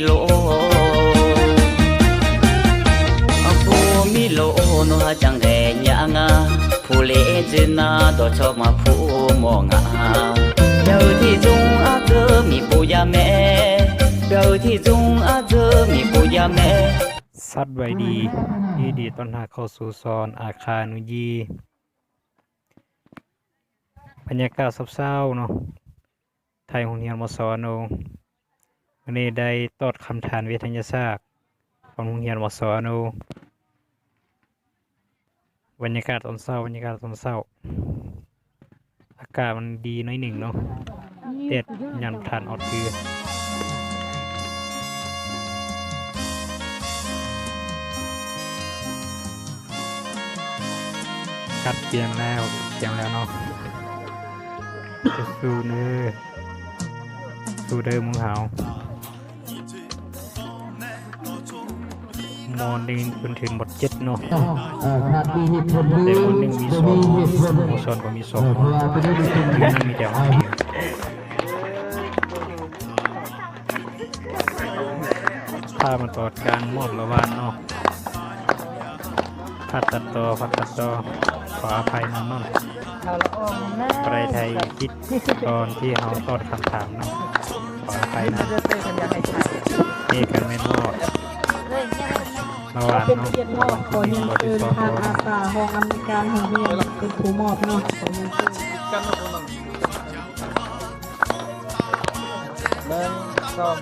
ໂລ ຜູ້ມີໂລ ໜູຫາຈັ່ງໄດ້ຍາງາ ຜູ້ເລຈະນາ ຕໍ່ຊອກມາຜູ້ໝໍງາ ເຈົ້າທີ່ຈົ່ງອາເຈີມີປູຢາແມ່ ເຈົ້າທີ່ຈົ່ງອາເຈີມີປູຢາແມ່. ສະບາຍດີ ຍິນດີຕ້ອນຮັບເຂົ້າສູ່ຊ່ອງອາຄານຸຢີ. ບັນຍາກາດເຊົ້າໆເນາະ ໄທໂຮງຮຽນ ມສ ອາໂນ ມື້ນີ້ໄດ້ຕອດຄຳຖາມວິທະຍາສາດຂອງໂຮງຮຽນ ມສ ອາໂນ. ບັນຍາກາດຕອນເຊົ້າ ບັນຍາກາດຕອນເຊົ້າ ອາກາດມັນດີໜ້ອຍໜຶ່ງເນາະ ແດດຍັງບໍ່ທັນອອກຄື. ກັດກຽມແລ້ວ ກຽມແລ້ວເນາະ ສູ້ໆເດີ ສູ້ເດີໝູ່ເຮົາ. ມໍໜຶ່ງຈົນເຖິງມໍເຈັດເນາະ ເອີ ຂາດມີເຫດຜົນ ແຕ່ມໍໜຶ່ງມີສອງ ບໍ່ມີເຫດຜົນ ໝູ່ສອງກໍມີສອງ ເອີ ເພາະວ່າຕົວນີ້ມັນເປັນ ມັນມີແຕ່ຫ້ອງດຽວ. ພາມາຕອດການມອບລາງວັນເນາະ ພາດຕັດຕໍ່ ພາດຕັດຕໍ່ ຂໍອະໄພນຳເນາະ ບໍ່ໄດ້ຖ່າຍຄລິບຕອນທີ່ເຮົາຕອບຄຳຖາມເນາະ ຂໍອະໄພນຳ. ນີ້ກໍແມ່ນມອບລາງວັນເນາະ ເປັນກຽດມອບ ຂໍຮຽນເຊີນທ່ານອາສາ ຮອງອຳນວຍການໂຮງຮຽນ ເປັນຜູ້ມອບເນາະ ຂໍຮຽນເຊີນ. ໜຶ່ງ ສອງ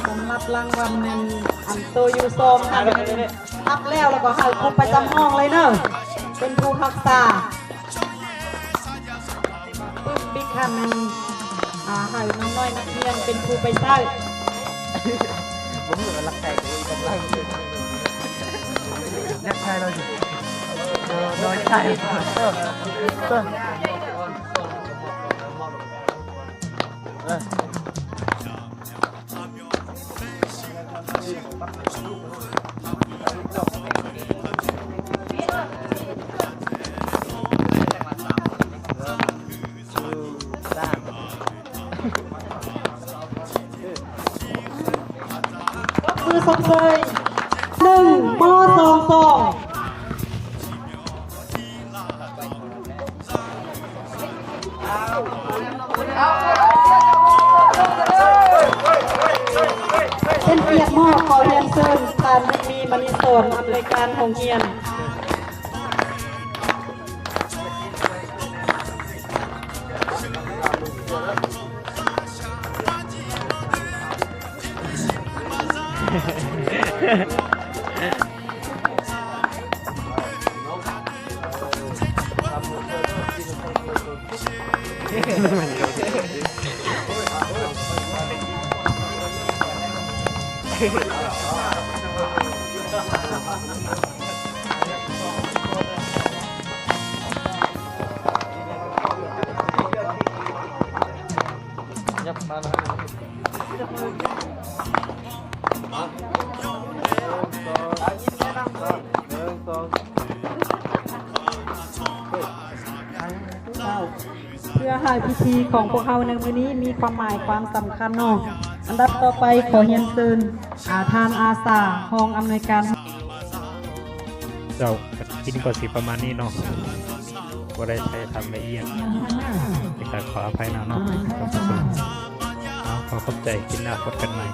ສຳລັບລາງວັນແມ່ນອັນໂຕຢູ່ສອງຫັ້ນ ຮັບແລ້ວ ແລ້ວກໍໃຫ້ຄົບປະຈຳຫ້ອງເລີຍເດີ ເປັນຜູ້ຮັກສາ. ປຶ້ມປິກຫັ້ນແມ່ນ ອາ ໃຫ້ນ້ອງນ້ອຍນັກຮຽນເປັນຜູ້ໄປໃຊ້ ບໍ່ຮູ້ວ່າລັກໃຈໂດຍກຳລັງ ຢາກໃຊ້ເນາະ ເອີ ນ້ອຍໃຈ ເອີ. ຕົບມືຊົມເຊີຍ ໜຶ່ງ ມໍສອງສອງ. ເປັນກຽດມອບ ຂໍຮຽນເຊີນທ່ານ ບຸນມີ ມະນີສອນ ອຳນວຍການໂຮງຮຽນ. ເພື່ອໃຫ້ພິທີຂອງພວກເຮົາໃນມື້ນີ້ມີຄວາມໝາຍຄວາມສຳຄັນເນາະ. ອັນດັບຕໍ່ໄປ ຂໍຮຽນເຊີນ ອາ ທ່ານອາສາ ຮອງອຳນວຍການ. ເຈົ້າ ຄລິບນີ້ກໍຊິປະມານນີ້ເນາະ ບໍ່ໄດ້ຖ່າຍທຳລະອຽດ ກໍຂໍອະໄພນຳເນາະ. ເອົາ ຂໍຂອບໃຈ ຄລິບໜ້າພົບກັນໃໝ່.